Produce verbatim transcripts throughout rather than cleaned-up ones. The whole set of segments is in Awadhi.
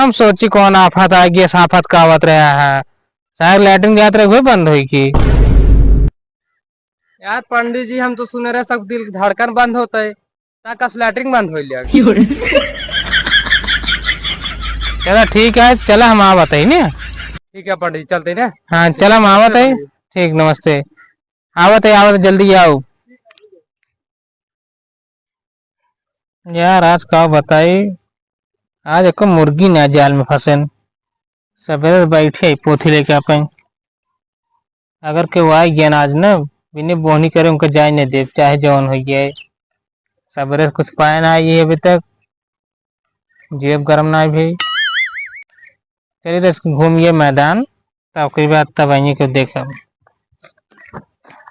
हम सोची कौन आफत आ गया, आफत का आवत रहा है। शायद लैट्रिन जात रहे, वही बंद होई की। यार पंडित जी, हम तो सुने रहे सब दिल धड़कन बंद होता है, ता कस लैट्रिन बंद होई लिया। चला ठीक है, चला हम आवत है ना। ठीक है पंडित जी, चलते हैं ना। हाँ, चला हम आवत है। ठीक, नमस्ते। आवत है, आवत है, जल्दी आओ। यार, आज का बताई, आज एको मुर्गी ना जाल में फंसेन। सबेरे बैठे ही पोथी लेके अपन। अगर केहू आई गया ना आज न, बिने बोहनी करे उनका जाए नहीं देब, चाहे जौन हो गया। सबेरे से कुछ पाए ना आई अभी तक, जेब गरम ना भी। चलिए तो घूमिए मैदान, तब ओकरी बाद तब आइए के देखब।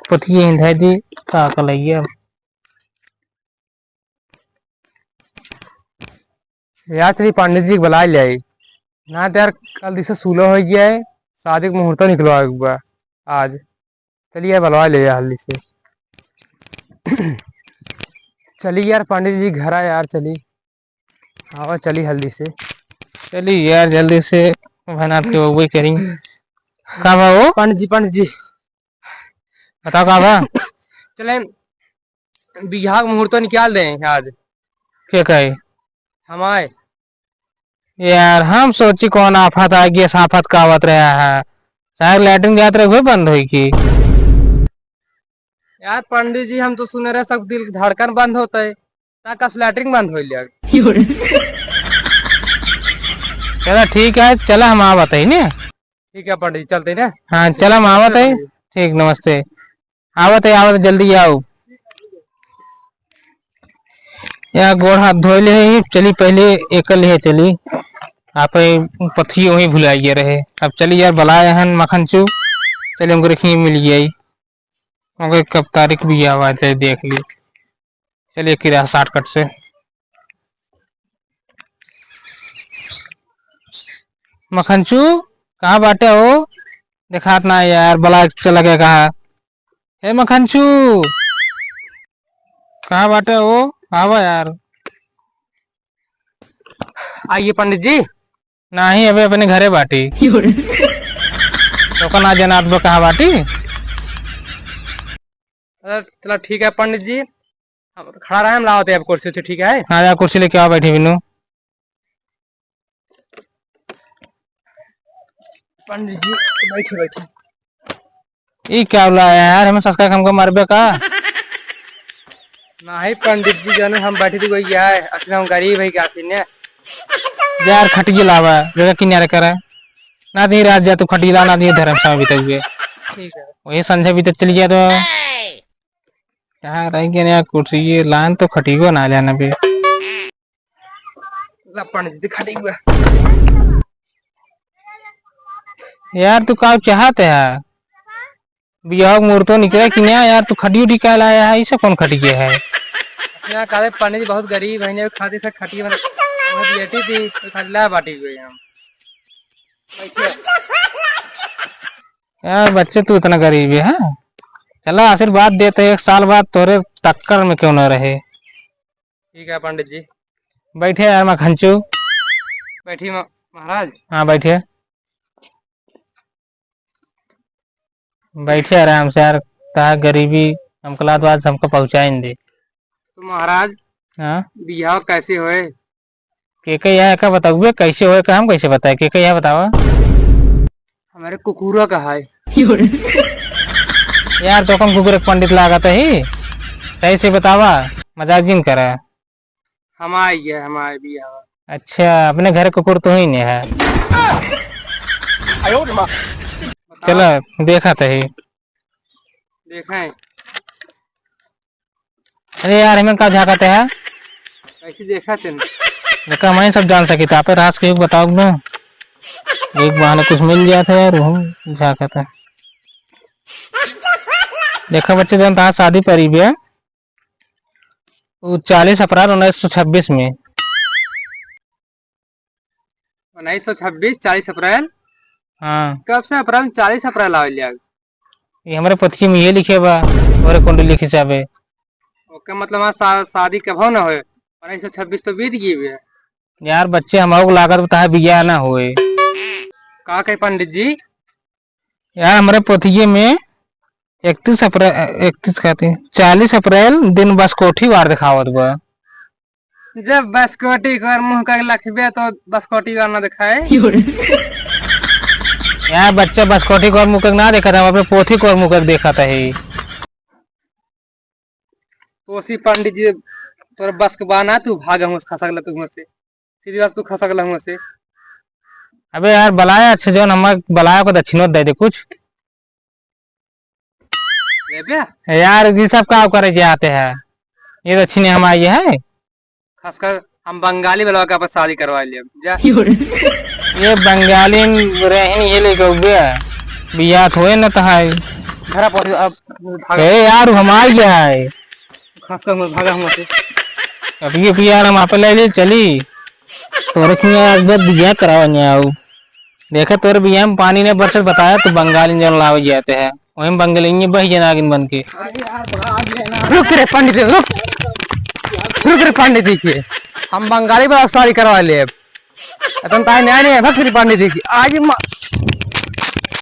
पोथिए ही धै दी, का कलैया। यार, चली पंडित जी के बुलाए ले आई। ना तो यार, कल दिसे सुलह हो गया है, शादी के मुहूर्त निकलवा के बा आज। चलिए यार, बुलवा ले यार हल्दी से। चली यार पंडित जी घर आ यार, चली। आवा, चली हल्दी से। चली यार जल्दी से, भनार के वही करी। का बा हो? पंडित जी, पंडित जी। बताओ का बा? चले बियाह के मुहूर्त निकाल दे आज। के कहे? हमारे। यार, हम सोची कौन आफत आ गया, आफत का आवत रहा है। शायद लैट्रिन जात रहे, वही बंद होई की। यार पंडित जी, हम तो सुने रहे सब दिल धड़कन बंद होता है, ता कस लैट्रिन बंद होई लिया। चला ठीक है, चला हम आवत है ना। ठीक है पंडित जी, चलते हैं ना। हाँ, चला हम आवत है। ठीक, नमस्ते। आवत है, आवत है, जल्दी आओ। या गोड़ हाथ धोए ले ही, चली पहले एक ले चली। आप पथी वहीं भुलाइए रहे। अब चली यार, बुलाए हन मखनचू। चली हमको रखी मिल गई। मगर कब तारीख भी आवा जाए, देख ली। चलिए किरा शॉर्टकट से। मखनचू, कहाँ बाटे हो? देखात ना यार, बला चला गया कहाँ? हे मखनचू, कहाँ बाटे हो? आवा यार। आइए पंडित जी। नाही, अबे अपने घरे बाटी। तो का ना जनात बा कहाँ बाटी? अरे चला ठीक है पंडित जी, हम खड़ा रहे, हम लावत है अब कुर्सी उर्सी, ठीक है? हाँ, जा कुर्सी लेके आओ, बैठी बिनू। पंडित जी, बैठी, बैठी। ई क्या बोला है यार, हमें सस्का हमको मारबे का? नाही पंडित जी, जाने हम बैठी थी कोई क्या है, असल हम गरीब है क्या थी ने? यार खटिया लावा, जगह किनारे करा। ना दी रात जा तू खटिया ला, ना दी धर्म समय बीते हुए। ठीक है। वही संझा बीते चली गया तो। कहाँ रह गया यार कुर्सी, ये लान तो खटियो ना जाना बे। ला पंडित जी खटिया। यार तू का चाहत है? बियाह के मुहूर्तो निकले कि ना यार, तू खटियो उटी का लाया है, इसे कौन खटिया है? यहाँ काले पंडित जी बहुत गरीब है, ने खातिर से खटिया बना, बहुत बेटी थी, तो खाली ला बाटी गई हम। यार बच्चे तू इतना गरीब है, हाँ? चला आशीर्वाद देते, एक साल बाद तोरे टक्कर में क्यों ना रहे। ठीक है पंडित जी। बैठे यार मखनचू। बैठी म-, महाराज। हाँ बैठे। बैठे आराम से यार, कहा गरीबी हमको लात बात हमको पहुँचाइन दे। तो महाराज, हाँ? बियाह कैसे होए? के के यहाँ का बताउबे, कैसे होए का हम कैसे बताए, के के यहाँ बतावा? हमारे कुकुरा का है। यार तो कौन कुकुर के पंडित लागत है ही? सही से बतावा, मजाक जिन करा। हमार ये, हमार बियाह। अच्छा, अपने घर कुकुर तो ही नहीं है। आयो रे माँ। चला, देखा तो ही। देखें। अरे यार, हमें का झाकत है? कैसे देखा तेन? देखा, मैं सब जान सकी था, पे राज के बताओ ना। एक बहाने कुछ मिल गया था यार, वो झाकत है। देखा बच्चे, जन तहार शादी परी भी है। वो चालीस अप्रैल उन्नीस सौ छब्बीस में। उन्नीस सौ छब्बीस, चालीस अप्रैल? हाँ। कब से अप्रैल, चालीस अप्रैल आवे लिया? ये हमारे पथी में ये लिखे बा, तोरे कुंडली लिखे जाबे। ओके, मतलब हाँ, शा-, शादी कब हो ना होए? उन्नीस सौ छब्बीस तो बीत गई भी है। यार बच्चे, हमहू के लागत बा तहार बियाह ना होए। का कही पंडित जी? यार, हमरे पोथिये में इकतीस अप्रैल, इकतीस कहते, चालीस अप्रैल दिन बसकोठी वार देखावत बा। जब बसकोठी कर मुँह का लखबे तो बसकोठी वार ना देखाए। यार बच्चा, बसकोठी कर मुँह का ना देखत, हम अपने पोथी कर मुँह का देखत है। तोसी पंडित जी, तोर बस के बा ना, तू भाग, हमसे खसक ले, तू हमसे सीधी बात, तू खसक ले हमसे। अबे यार, बलाया अच्छा, जौन हमार बलाया को दक्षिणो दे दे कुछ। लेबे? यार, ये सब का करे जाते हैं? ये दक्षिण हमारी है। खासकर हम बंगाली वाला का पर शादी करवा लेब। जा। ये बंगाली रहन ये ले गउबे। बियाह थोए न तहाई। घरा पहुंच अब भाग। ए यार, हम आ गया है। खासकर मत भागा हमसे। अब ये भी यार हम आप ले ले चली। तोरे क्यों यार एक बार बियाह करावा नहीं आऊ। देखा तोरे बियाह में पानी नहीं बरसत बताया तो बंगाली जन लावे जाते हैं। वहीं बंगाली बह जाना आगिन बन के। रुक रे पंडित, रुक। रुक रे पंडित जी के। हम बंगाली वाला शादी करवा लेब। अतन ताई न्याय नहीं है, भक्त रे पंडित जी की। आज म-,